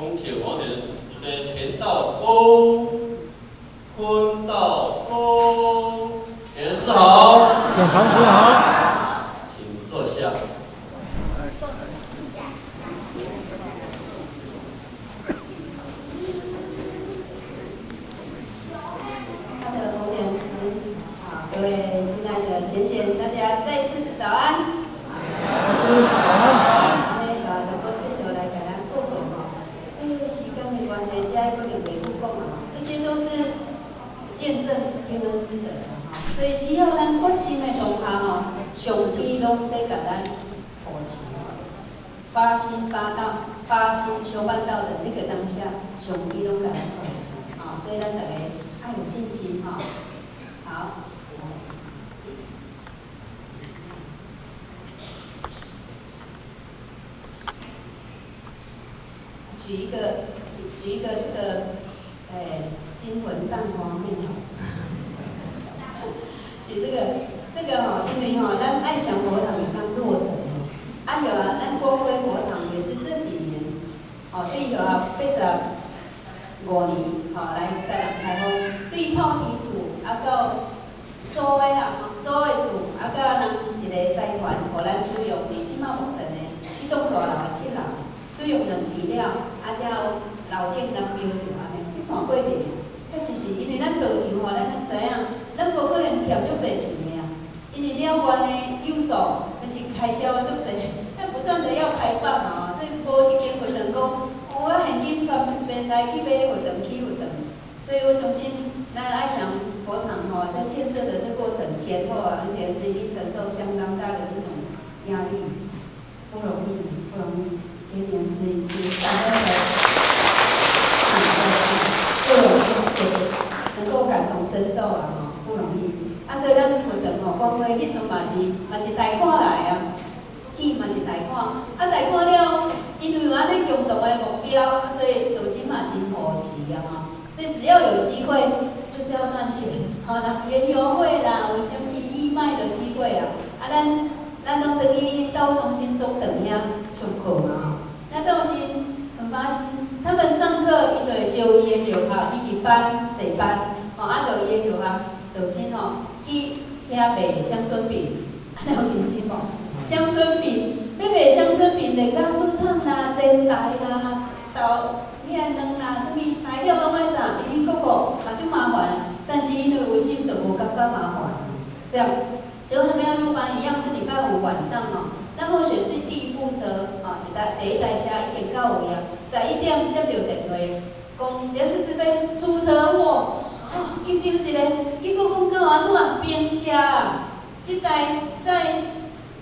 恭請黃點師前道恭，坤道恭，點師好。點堂師好。請坐下。他的洪點師，好，各位親愛的淺顯，大家再次早安。老師早安。安呢，就閣繼續來共咱報告吼。這時間的關係，這愛閣用爸母講啊，這些都是見證天恩師德的哈。所以只要咱發心的當下吼，上天攏咧共咱護持。發心發道，發心修辦道的那個當下，上天攏共咱護持啊。所以咱大家愛有信心哈。好。舉一個這個，驚魂蛋黃麵好。舉這個吼，因為吼，咱愛祥佛堂剛落成吼，啊有啊，咱光輝佛堂也是這幾年，哦，對有啊，85年，吼，來台南開放，對透天厝啊到租的啊，租的厝啊，佮人一個財團，予咱使用，佇這馬目前的，彼棟大樓的7樓，使用2年了，啊，才有樓頂人標著按呢，這段過程確實是因為咱道場吼，咱攏知影，咱無可能欠足濟錢的啊，因為了願的有數，但是開銷足濟，咱不斷的要開放嘛，所以無一間佛堂講，有啊現金傳便來去買佛堂起佛堂，所以我相信咱愛祥佛堂吼，在建設的這過程前後啊，完全是一定承受相當大的那種壓力，不容易，不容易。給點師一次感恩的各有能夠感同身受啊，吼，不容易。啊，所以咱佛堂吼，光輝彼陣嘛是貸款來啊，去嘛是貸款，啊貸款了，因為有按呢共同的目標，啊，所以道親嘛真扶持啊，吼。所以只要有機會，就是要賺錢，好啦，園遊會啦，有啥物義賣的機會啊，啊，咱攏轉去道中心總堂遐上課嘛，吼。那道親很發心，他們上課，伊就會招伊的學校，伊去班坐班，吼，啊，就伊的學校道親吼去遐賣鄉村餅，啊，你有認真無？鄉村餅，欲賣鄉村餅，連咖酥糖啦、煎台啦、豆遐卵啦，啥物材料攏愛查，伊哩個個嘛足麻煩，但是因為有心，就無感覺麻煩，這樣，結果他們要入班一樣是禮拜五晚上吼。那或許是第一部車，啊，一台第一台車已經到位啊，11點接到電話，講也是這邊出車禍，哦，緊張一個，結果講到按怎冰車啊，這台在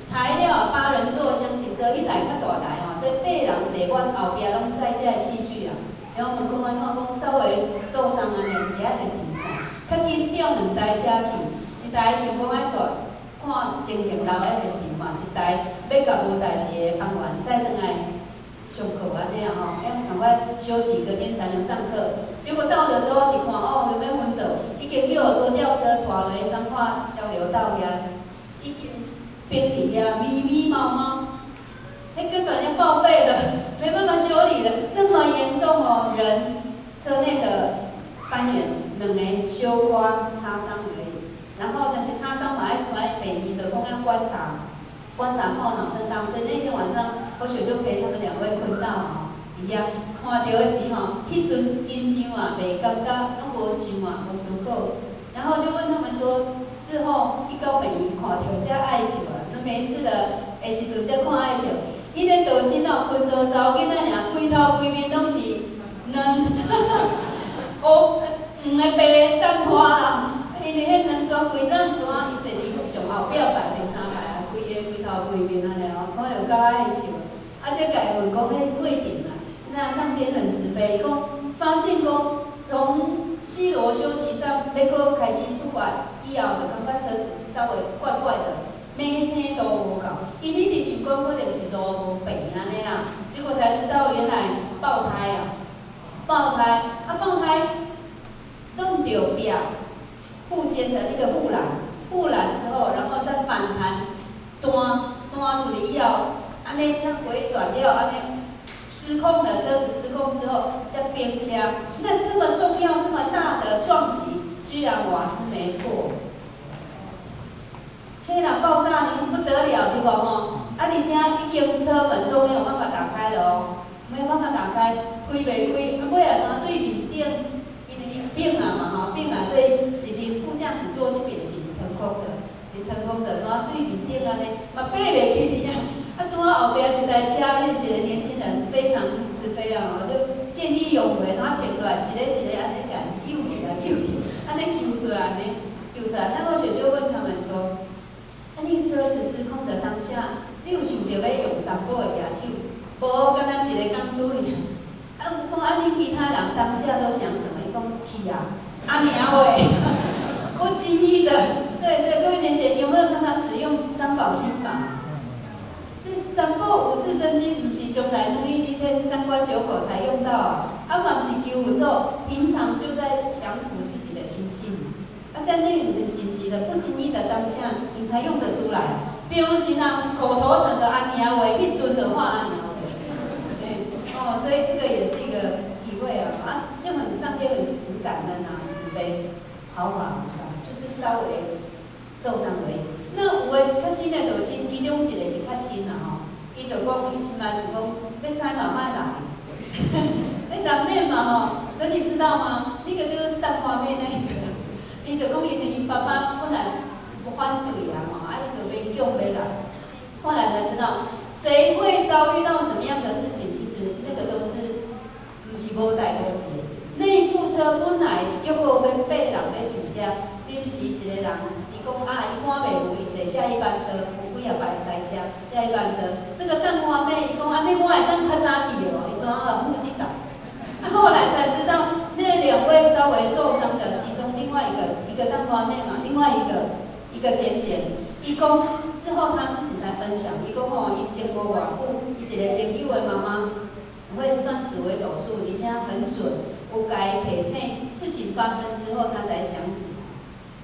材料8人座廂型車，彼台較大台吼，所以8人坐滿，後壁攏載這個器具啊。然後我們講按怎講稍微受傷按呢，毋是愛現場看，較緊調2台車去，一台想講愛帶。看情形留喺現場嘛，一台欲共無代誌的班員載轉來上課按呢啊吼，要趕快休息，隔天才能上課。結果到的時候一看，哦，欲昏倒，已經叫拖吊車拖落彰化交流道遐，已經冰佇遐，密密麻麻，彼根本要報廢了，沒辦法修理了，這麼嚴重哦，人車內的班員兩個小可擦傷而已。然後但是擦傷嘛愛出來病院，就講愛觀察，觀察看腦震盪，所以那天晚上我雪就陪他們兩位睏到吼，佇遐看著時吼，彼陣緊張啊，袂感覺，攏無想啊，無思考，然後就問他們說，事後去到病院看著才愛笑啊，攏沒事的，的時陣才看愛笑。彼個道親哦，昏倒查某囡仔爾，規頭規面攏是卵，烏黃的白蛋花啦。因為彼卵紙規卵紙，伊坐佇上後壁排第3排啊，規个規頭規面按呢哦，看著較愛笑。啊，才共伊問講彼過程啊，那上天很慈悲，伊講發現講從西螺休息站欲閣開始出發以後，就感覺車子是稍微怪怪的，明星都無夠。因一直想講可能是路無平按呢啦，結果才知道原來爆胎啊，爆胎啊爆胎，弄著壁。護肩的那個護欄，護欄之後，然後再反彈，彈彈出去以後，按呢才回轉了，按呢失控的車子失控之後，才冰車，那這麼重要、這麼大的撞擊，居然瓦斯沒破。嘿啦，爆炸你不得了，對無吼？啊，而且一間車門都沒有辦法打開了哦，沒有辦法打開，開袂開，啊，尾仔怎對面頂，因為伊變啊嘛吼，變啊，所以一邊副駕駛座這邊是騰空的，是騰空的，怎對面頂按呢，嘛爬袂起啊。啊，拄仔後壁一台車，彼一個年輕人非常慈悲啊，就見義勇為，怎停落來，一个一个按呢共救起來，救起，按呢救出來呢，救出來。那後雪就問他們說：啊，你車子失控的當下，你有想著欲用三寶的舉手？無，敢若一个講師爾。啊，有講啊，恁其他人當下都想什麼？伊講去啊，按呢話，不經意的，對對，各位淺淺有沒有常常使用三寶心法？這三寶五字真經，毋是將來女一天三關九口才用到啊，啊嘛毋是求佛祖，平常就在降服自己的心性。啊，在那個很緊急的、不經意的當下，你才用得出來。平常時啊，口頭禪的按呢話，一陣的話按呢話。哦，所以這個也是一個體會啊，啊，就很上天很感恩啊，慈悲，毫髮無傷，就是稍微受傷而已。那有的是較深的道親，其中一個是較深啦吼，伊就講伊心內想講，欲知嘛莫來，欲難免嘛吼。可你知道嗎？那個就是蛋花妹那個，伊就講因為伊爸爸本來反對啊吼，啊伊就勉強欲來，後來才知道，誰會遭遇到什麼樣的事情，其實這個都是毋是無代無誌的。那一部車本來約好欲八人欲上車，臨時一個人，伊講啊，伊趕袂赴，伊坐下一班車，有幾仔排台車，下一班車。這個蛋花妹伊講按呢我會當較早去哦，伊怎啊木屐倒。啊，後來才知道那兩位稍微受傷的，其中另外一個蛋花妹嘛，另外一個淺淺，伊講事後他自己才分享，伊講吼，伊前無偌久，伊一個朋友的媽媽會算紫微斗數，而且很準，有共伊提醒，事情發生之後他才想起來，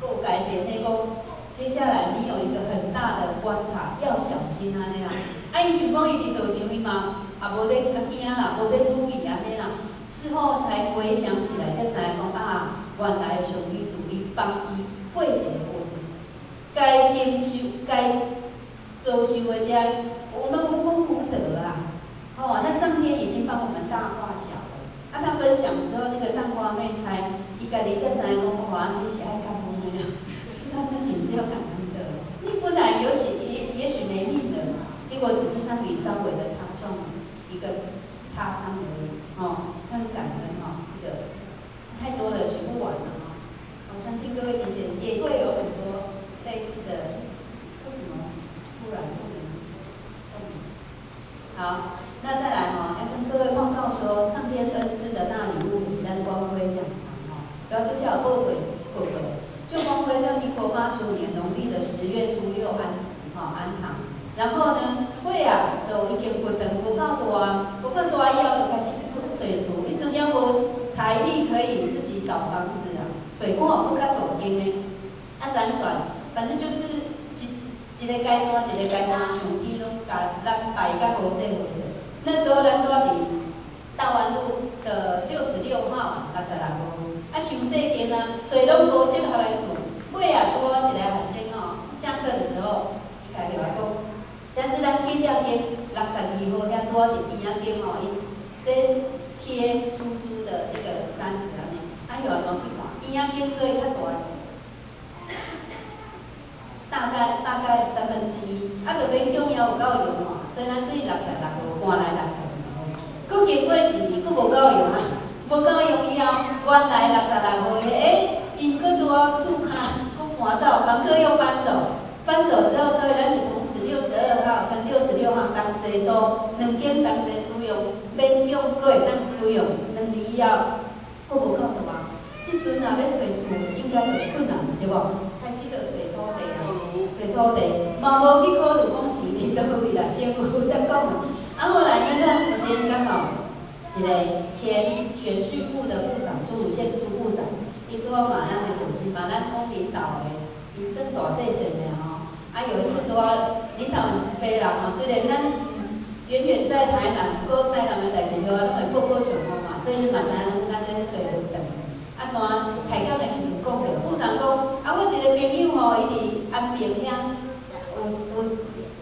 閣有共伊提醒講，接下來你有一個很大的關卡，要小心按呢啦。啊，伊想講伊佇道場伊嘛也無咧較驚啦，無咧注意按呢啦。事後才回想起來，才知影講啊，原來上帝慈悲幫伊過一個關，該經受、該遭受的這，我們無功無德啊。哦，那上天已經幫我們大化小了。啊，他分享之後，那個蛋花妹才伊家己才知影講，哇，你是愛感恩的，遇到事情是要感恩的。你本來也許沒命的，結果只是身體稍微的擦撞，一個擦傷而已。哦，他很感恩哈，這個太多了，舉不完了哈。我相信各位同學也會有很多類似的，為什麼突然不能動？好，那再來哈，要跟各位報告說，上天恩賜的大禮物是咱光輝講堂哈，不要都叫報過報過，就光輝在民國85年農曆的10月初六安堂，然後呢，尾啊就已經佛堂無夠大，無夠大以後就開始去揣厝，彼陣猶無財力可以自己找房子啊，揣看有閣較大間的，啊輾轉，反正就是一個階段一個階段，上天攏共咱排較好勢好勢。那時候咱住佇大灣路的66號66號，啊，傷細間啊，揣攏無適合的厝。尾啊，拄好一個學生吼，下課的時候，伊家己我講，但是咱隔壁間62號遐拄好佇邊仔間吼，伊咧貼出租的那個單子按呢，啊，伊話怎去看，邊仔間所以較大一點，大概1/3，啊，就勉強猶有夠用吼，所以咱對66號搬來62號，閣經過一年，閣無夠用啊，無夠用以後，原來66號的，欸，𪜶閣拄好厝跤，閣搬走，房客又搬走，搬走之後，所以咱是同時62號跟66號同齊租，兩間同齊使用，勉強閣會當使用。2年以後，閣無夠大，這陣若欲揣厝應該很困難，對無？開始就揣土地啊，揣土地，嘛無去考慮講飼佇佗位啦，先有才講啊。啊，後來那段時間剛好，一個前選訓部的部長朱汝憲朱部長，伊拄好嘛咱的父親嘛咱講領導的，𪜶算大細細的吼。啊，有一次拄好領導很慈悲啦吼，雖然咱遠遠在台南，閣台南的代誌，攏會報告上方嘛，所以伊嘛知影咱咧揣佛堂。啊，像開講的時陣講著，部長講，啊，我一個朋友吼，伊佇安平遐有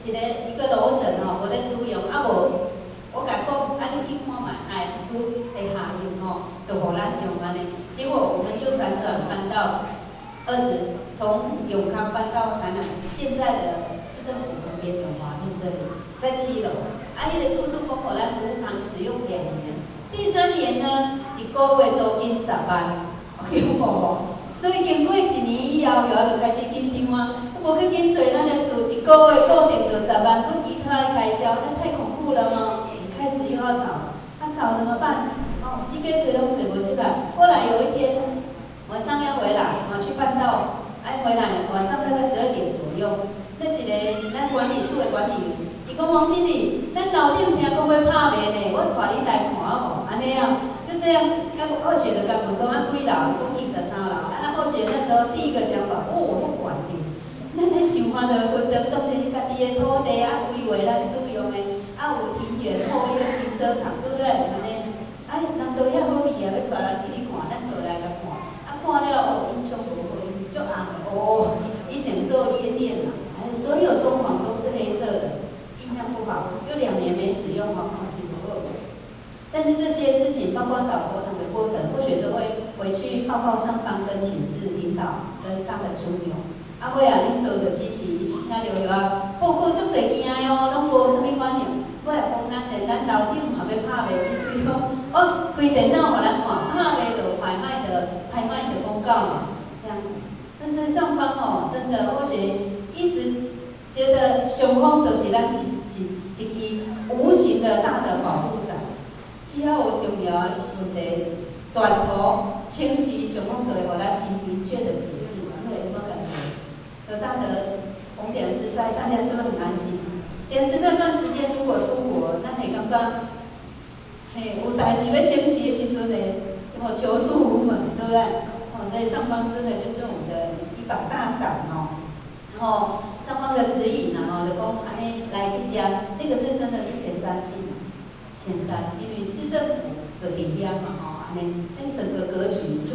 一個樓層吼，無咧使用，啊無，我共講，啊你去看覓，哎，使會合用吼，就予咱用按呢。結果我們就輾轉搬到20，從永康搬到台南現在的市政府旁邊永華路這裡，在7樓。啊，彼個出租公予咱無償使用2年，第三年呢，一個月租金10萬，恐怖無？所以經過一年以後，我就開始緊張啊！無去緊揣咱的厝，一個月固定就10萬，閣其他的開銷，那太恐怖了嗎？開始又要找，啊找怎麼辦？哦，四界揣攏揣無出來。後來有一天晚上要回來，啊去辦到，哎回來晚上大概12點左右，那一個咱管理處的管理員，伊講王經理，咱樓頂聽講欲拍賣呢，我帶你來看好無？按呢啊，就這樣，啊後學就共問講啊幾樓？伊講23樓。啊後學那時候第一個想法，哦，遐懸著，咱咧想看著佛堂當成家己的土地啊，規劃咱使用的，啊有庭園、後院、停車場，對不對？按呢，啊人都遐好意啊，欲帶咱去去看，咱就來共看。啊看了哦，印象無好，足暗的哦，以前做夜店啊，哎，所有裝潢都是黑色的，印象不好，又2年沒使用哦，看起無好。但是這些事情，包括找佛堂的過程，或許都會回去報告上方跟請示領導跟大的樞紐。啊，尾啊，領導就只是伊請了了啊，報告足濟件的哦，攏無啥物反應。我也講咱連咱樓頂嘛欲拍賣，意思講，哦，開電腦予咱看，拍賣就拍賣的公告嘛，這樣子。但是上方哦，真的，或許一直覺得上方就是咱一支無形的大的保護傘，只要有重要的問題，轉頭請示上方就會予咱真明確的指示，有沒有感覺？有大的紅點是在，大家是不是很安心？但是那段時間如果出國，咱會感覺，嘿，有代誌欲請示的時陣呢，哦，求助無門，對不對？哦，所以上方真的就是我們的一把大傘哦，然後上方的指引啊，吼，就講按呢來去遮，那個是真的是前瞻性，前瞻，因為市政府就佇遐嘛，吼，按呢，那個整個格局就。